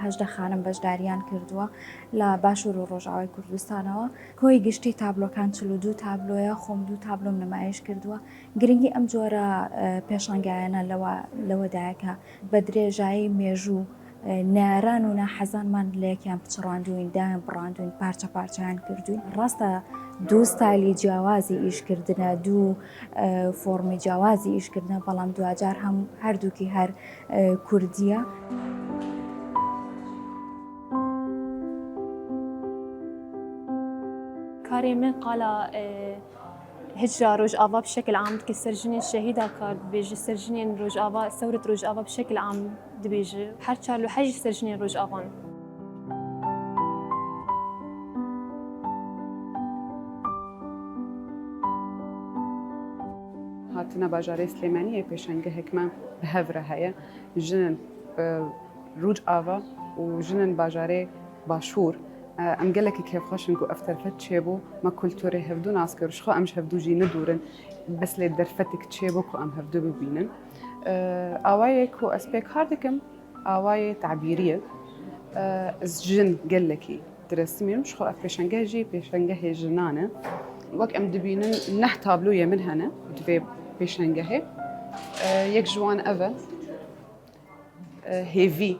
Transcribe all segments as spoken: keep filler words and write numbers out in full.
هەژدە خانم بەشداریان کردووە لە باشوور و ڕۆژاوای کوردستانەوە. کۆی گشتی تابلۆکان چل و دوو تابلۆیە، خۆم دوو تابلۆم نمایش کردووە. گرنگی ئەم جۆرە، ئە، پێشانگایانە لەوە، لەوەدایە کە بە درێژایی مێژوو، ئە، ناران و ناحەزانمان لەیەکیان پچڕاندوین، دایان بڕاندوین، پارچە پارچەیان کردوین. ڕاستە دوو ستایلی جیاوازی ئیشکردنە، دوو، ئە، فۆرمی جیاوازی ئیشکردنە، بەڵام دواجار هەم هەردووکی هەر، ئە، کوردیە. Karê min qala, e, hicra Rojava bi şekil am dike, ser jinên şehîda kar dibêje, ser jinên Rojava, sewret Rojava bi şekil am dibêje. Her çar lûhe jî ser jinên Rojavan. Hatine bajarê Silêmaniyê pêşengehek me bi hev re heye. Jinin, e, Rojava û jinin bajarê Başûr. E, em gelekî kêfxweş in ku ev derfet çêbû. Me kulturê hevdû nas kir, ji xwe em ji hevdû jî nedûr in. Bes lê derfetek çêbû ku em hevdû bibînin. E, awayê ku ez pê kar dikim, awayê tebîrî ye. E, ez jin gelekî diresimînim. Ji xwe ev pêşengeh jî pêşengehê jinan e. Wek em dibînin neh tabloyê min hene di vê pêşengehê. E, yek ji wan ev e. E, hêvî.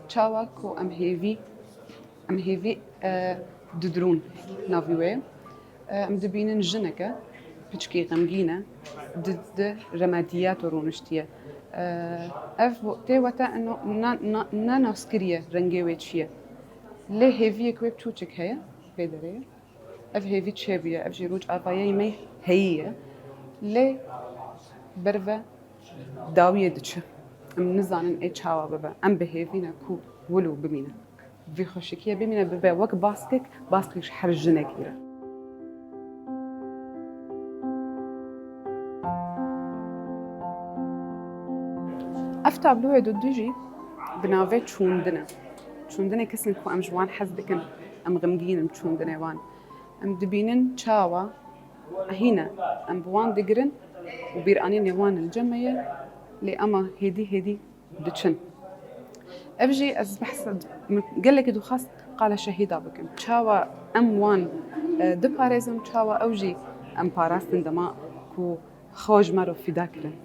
Çawa ku em hêvî, em hêvî, e, didirûn navî wê ye. E, em dibînin jinek e, piçkî xemgîn e, di, di remediyato rûniştiye. E, ev tê wete eno na, na, ne nas kiriye rengê wê çi ye. Lê hêviyek wê çûçik heye, vê derê ye. Ev hêvî çêbûye, ev jî Rojavayê me heyî ye. Lê berve dawiyê diçe. Em nizanin ê çawa bibe. Em bi hêvî ne ku wilo bimîne. Vî xweşikiyê bimîne, bibe wek baskek, baskek ji her jinekî re. Ev tabloyê du du jî bi navê çûndin e. Çûndinê kesin ku em ji wan hez dikin, em xemgîn in bi çûndinê wan. Em dibînin çawa hîne em bi wan digirin û bîranînê wan li cem me ye, lê ema hêdî hêdî diçin. Ev jî ez behsa gelekî dixwest qala şehîda bikim. Çawa em wan, e, diparêzin, çawa ew jî em parastin dema ku xwe ji me re fîda kirin.